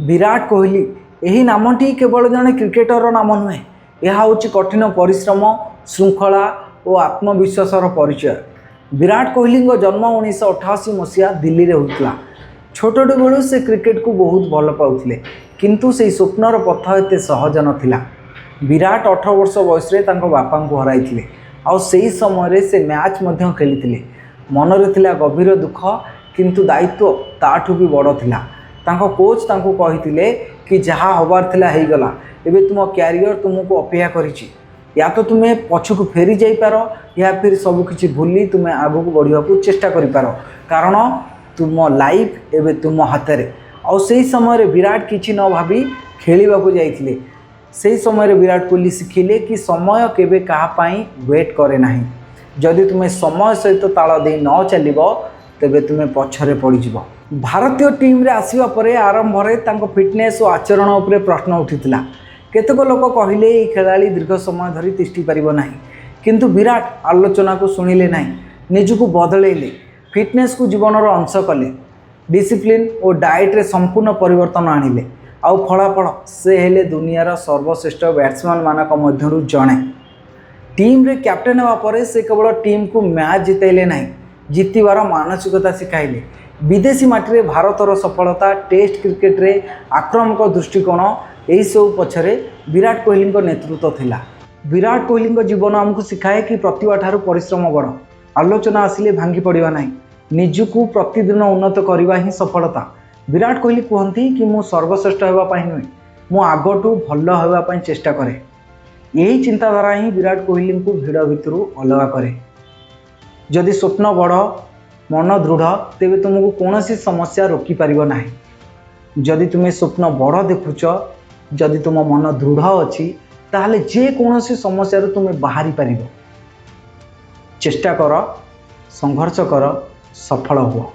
ବିରାଟ କୋହଲି, ଏହି ନାମଟି କେବଳ ଜଣେ କ୍ରିକେଟରର ନାମ ନୁହେଁ। ଏହା ହେଉଛି କଠିନ ପରିଶ୍ରମ, ଶୃଙ୍ଖଳା ଓ ଆତ୍ମବିଶ୍ୱାସର ପରିଚୟ। ବିରାଟ କୋହଲିଙ୍କ ଜନ୍ମ 1988 ମସିହା ଦିଲ୍ଲୀରେ ହୋଇଥିଲା। ଛୋଟଟି ବେଳୁ ସେ କ୍ରିକେଟକୁ ବହୁତ ଭଲ ପାଉଥିଲେ, କିନ୍ତୁ ସେହି ସ୍ୱପ୍ନର ପଥ ଏତେ ସହଜ ନଥିଲା। ବିରାଟ 18 ବର୍ଷ ବୟସରେ ତାଙ୍କ ବାପାଙ୍କୁ ହରାଇଥିଲେ ଆଉ ସେହି ସମୟରେ ସେ ମ୍ୟାଚ୍ ମଧ୍ୟ ଖେଳିଥିଲେ। ମନରେ ଥିଲା ଗଭୀର ଦୁଃଖ, କିନ୍ତୁ ଦାୟିତ୍ୱ ତାଠୁ ବି ବଡ଼ ଥିଲା। ତାଙ୍କ କୋଚ୍ ତାଙ୍କୁ କହିଥିଲେ କି ଯାହା ହେବାର ଥିଲା ହେଇଗଲା, ଏବେ ତୁମ କ୍ୟାରିୟର ତୁମକୁ ଅପେକ୍ଷା କରିଛି। ୟା ତ ତୁମେ ପଛକୁ ଫେରି ଯାଇପାର ୟା ଫିର୍ ସବୁକିଛି ଭୁଲି ତୁମେ ଆଗକୁ ବଢ଼ିବାକୁ ଚେଷ୍ଟା କରିପାର, କାରଣ ତୁମ ଲାଇଫ୍ ଏବେ ତୁମ ହାତରେ। ଆଉ ସେହି ସମୟରେ ବିରାଟ କିଛି ନ ଭାବି ଖେଳିବାକୁ ଯାଇଥିଲେ। ସେହି ସମୟରେ ବିରାଟ କୋହଲି ଶିଖିଲେ କି ସମୟ କେବେ କାହା ପାଇଁ ୱେଟ୍ କରେ ନାହିଁ। ଯଦି ତୁମେ ସମୟ ସହିତ ତାଳ ଦେଇ ନ ଚାଲିବ, ତେବେ ତୁମେ ପଛରେ ପଡ଼ିଯିବ। ଭାରତୀୟ ଟିମ୍ରେ ଆସିବା ପରେ ଆରମ୍ଭରେ ତାଙ୍କ ଫିଟନେସ୍ ଓ ଆଚରଣ ଉପରେ ପ୍ରଶ୍ନ ଉଠିଥିଲା। କେତେକ ଲୋକ କହିଲେ, ଏହି ଖେଳାଳି ଦୀର୍ଘ ସମୟ ଧରି ତିଷ୍ଠି ପାରିବ ନାହିଁ। କିନ୍ତୁ ବିରାଟ ଆଲୋଚନାକୁ ଶୁଣିଲେ ନାହିଁ। ନିଜକୁ ବଦଳେଇଲେ, ଫିଟନେସ୍କୁ ଜୀବନର ଅଂଶ କଲେ, ଡିସିପ୍ଲିନ୍ ଓ ଡାଏଟ୍ରେ ସମ୍ପୂର୍ଣ୍ଣ ପରିବର୍ତ୍ତନ ଆଣିଲେ। ଆଉ ଫଳାଫଳ, ସେ ହେଲେ ଦୁନିଆର ସର୍ବଶ୍ରେଷ୍ଠ ବ୍ୟାଟ୍ସମ୍ୟାନ୍ମାନଙ୍କ ମଧ୍ୟରୁ ଜଣେ। ଟିମ୍ରେ କ୍ୟାପ୍ଟେନ୍ ହେବା ପରେ ସେ କେବଳ ଟିମ୍କୁ ମ୍ୟାଚ୍ ଜିତାଇଲେ ନାହିଁ, ଜିତିବାର ମାନସିକତା ଶିଖାଇଲେ। ବିଦେଶୀ ମାଟିରେ ଭାରତର ସଫଳତା, ଟେଷ୍ଟ କ୍ରିକେଟରେ ଆକ୍ରମକ ଦୃଷ୍ଟିକୋଣ, ଏହିସବୁ ପଛରେ ବିରାଟ କୋହଲିଙ୍କ ନେତୃତ୍ୱ ଥିଲା। ବିରାଟ କୋହଲିଙ୍କ ଜୀବନ ଆମକୁ ଶିଖାଏ କି ପ୍ରତିଭା ଠାରୁ ପରିଶ୍ରମ ବଡ଼। ଆଲୋଚନା ଆସିଲେ ଭାଙ୍ଗି ପଡ଼ିବା ନାହିଁ, ନିଜକୁ ପ୍ରତିଦିନ ଉନ୍ନତ କରିବା ହିଁ ସଫଳତା। ବିରାଟ କୋହଲି କୁହନ୍ତି କି ମୁଁ ସର୍ବଶ୍ରେଷ୍ଠ ହେବା ପାଇଁ ନୁହେଁ, ମୁଁ ଆଗଠୁ ଭଲ ହେବା ପାଇଁ ଚେଷ୍ଟା କରେ। ଏହି ଚିନ୍ତାଧାରା ହିଁ ବିରାଟ କୋହଲିଙ୍କୁ ଭିଡ଼ ଭିତରୁ ଅଲଗା କରେ। ଯଦି ସ୍ୱପ୍ନ ବଡ଼, ମନ ଦୃଢ଼, ତେବେ ତୁମକୁ କୌଣସି ସମସ୍ୟା ରୋକିପାରିବ ନାହିଁ। ଯଦି ତୁମେ ସ୍ୱପ୍ନ ବଡ଼ ଦେଖୁଛ, ଯଦି ତୁମ ମନ ଦୃଢ଼ ଅଛି, ତାହେଲେ ଯେକୌଣସି ସମସ୍ୟାରୁ ତୁମେ ବାହାରି ପାରିବ। ଚେଷ୍ଟା କର, ସଂଘର୍ଷ କର, ସଫଳ ହୁଅ।